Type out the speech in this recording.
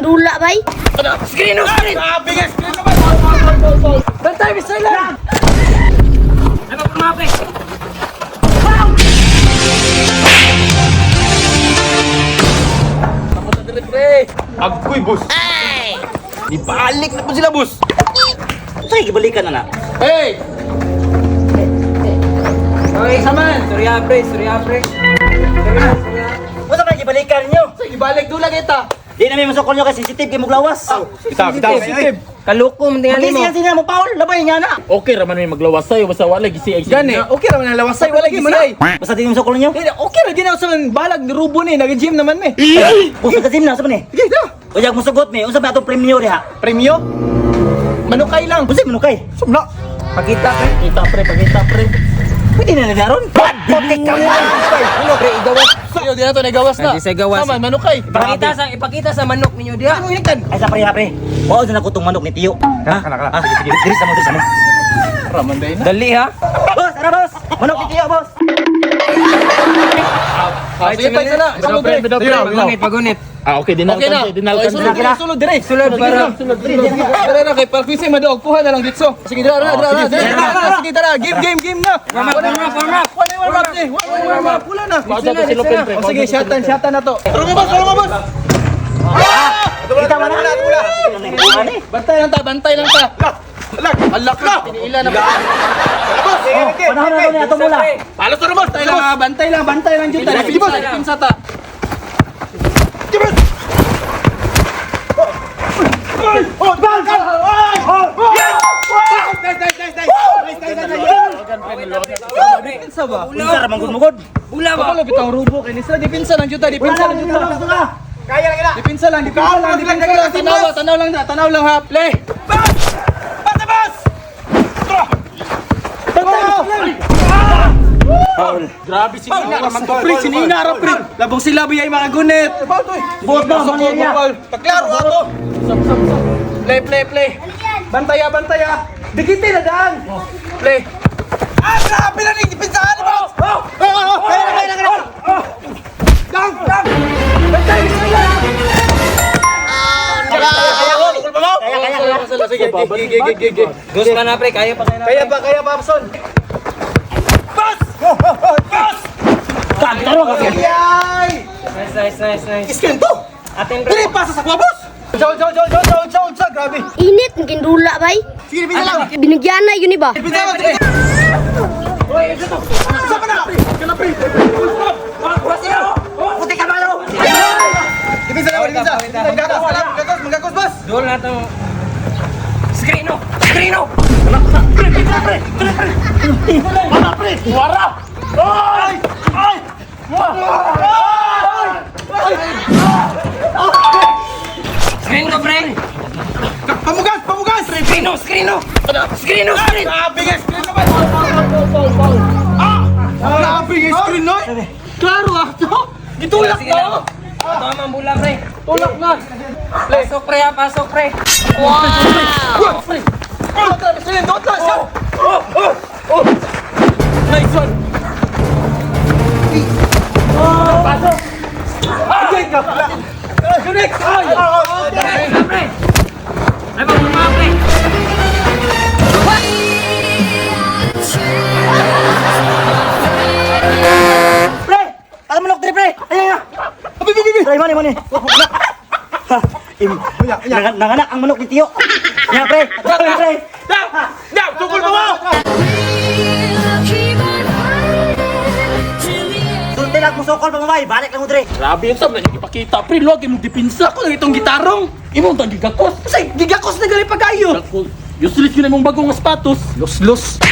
gindula bay. Screen oh, screen! Grabe nga, screen naman! Bantay, Mr. Lan! Ano pa mga pre? Tapos na dire, pre. Agoy, boss. Ibalik na po sila, boss. Sa'yo, gibalikan na na. Hey! Okay, saman. Sorry ah, pre. Sorry ah, pre. Sorry ah, sorry ah. Unsa man gibalikan ninyo? Sige, balik doon lang kita. Di na may masukol nyo kay sensitive kay muglawas. Bitaw, bitaw. Kaloko, tingali mo. Magising sila mo Paul, labay nga na. Okay raman may maglawas sa'yo basta wala gisi ay Gani, okay raman ang lawasay, wala gisi ay. Basta di mo masukol ninyo. Hindi, okay ra ginaw sa man balag ni Rubo ni, nag-gym naman me. Kung sa gym na sa man eh. Sige, tara. Kaya mo sugot mi, unsa ba atong premyo diha? Premyo? Manukay lang. Unsa manukay? Sumna. Pakita, pre. Pakita pre, pakita pre. Pwede na na ron. Putik ka mo. Ano, pre, igawas. Sayo, di na to, nagawas na. Hindi sa gawas. Saman, manukay. Ipakita sa manok ninyo diha. Ano initan? Ay sa pre ha pre. Wao na ko tong manok ni Tiyo. Ha? Kala, kala. Ah, sige, sige. Diri sa mo, diri sa mo. Raman day na. Dali ha. Boss, ara boss. Manok ni Tiyo, boss. Ah, sige, tayo na. Sulod, pre. Bitaw, pre. Pagunit, pagunit. Ah, okay, dinal Okay na. kan, dinal Okay, kan. sulod, dire, sulod, dire. Sulod para. Sulod, dire na kay Parkwisi madoog kuha na lang ditso. Sige, dira, dira, dira, dira, dira, sige, tara. Game, game, game na. Warm up, warm up, warm up. Wala warm up ni. Wala warm up. Wala na. Basta to si Lupin, pre. Oh, sige, shatan, shatan na to. Tara mo, boss, tara mo, boss. Kita man na. Wala. Bantay lang ta, bantay lang ta. Alak ka. Piniila na. Panahon na ron atong mula. Palos na boss. Bantay lang, ah, bantay lang, bantay lang jud ta. Sige, boss. Pinsa ta. Sige, boss. Oh, bang! Oh! Yes! Nice, nice, nice, nice. Nice, nice, nice, nice. Depensa ba? Unsa ra man gud mugod? Bula ba? Kabalo bitang rubo kay ni sila depensa lang jud ta, depensa lang jud ta. Depensa lang, depensa lang, depensa lang. Tanaw, tanaw lang na, tanaw lang ha. Play. Bas! Basta bas! Bantay! Grabe si Raman to, pre, sinina ra pre. Labong sila biyay makagunit. Buot ba Pasok man niya? ko, Paklaro ato. Play, play, play. Bantaya, bantaya. Dikiti na daan. Play. Ah, grabe na ning depensahan boss. Oh, oh, oh, kaya na, kaya na, kaya na. Down, down. Bantay, bantay. Kaya kaya kaya. Sige, gigi, gigi, gigi. Dos pa na pre, kaya pa kaya na. Kaya pa, kaya pa, Son. Boss! Boss! Kagtaro ka. Ay! Nice, nice, nice, nice. Iskin to! Atin pre. Dili pasa sa kuha, boss! Chow, chow, chow, chow, chow, chow, chow, grabe. Init ang gindula bay. Sige, pisa lang. Binigyan na yun iba. Pisa lang, sige. Isa pa na! Kana, pre. Putik ka ba? Dipisa lang, dipisa. Magkakos ka lang, magkakos, magkakos, boss. Duol na to. Screen oh! Screen oh! Wala pre, wara. Ay! Ay! Screen ko pre! Pamugas, pamugas! Screen oh! Screen oh! Screen oh! Screen! Grabe nga, screen naman! Ah! Grabe nga, screen, no? Klaro, ah, to. Gitulak Sige na, lang. oh. Ito ang bula pre. Tulak na. Pasok pre ha, pasok pre. Wow! Pre! Oh, grabe, screen, don't lang, siya! Oh, oh, oh! Nice one! Pasok! Ay, ka pala! Connect! Ay! Pre, pre! Ay, pa mga pre! Pre! Ang manok dire pre. Ay ay. Abi, abi, abi! Pre, mani mani. Ha, im. Nanganak ang manok ni Tiyo. Ya pre. Pre, pre. Down! Down! Tukol mo! Sulti lang mo sokol pamabay, balik lang mo dire. Grabe yun sa man ipakita pre, luwag imong depensa. Ako lang itong gitarong! Imong tang gigakos. Kasi gigakos na gali pagayo! Useless yun imong bagong sapatos. Los, los!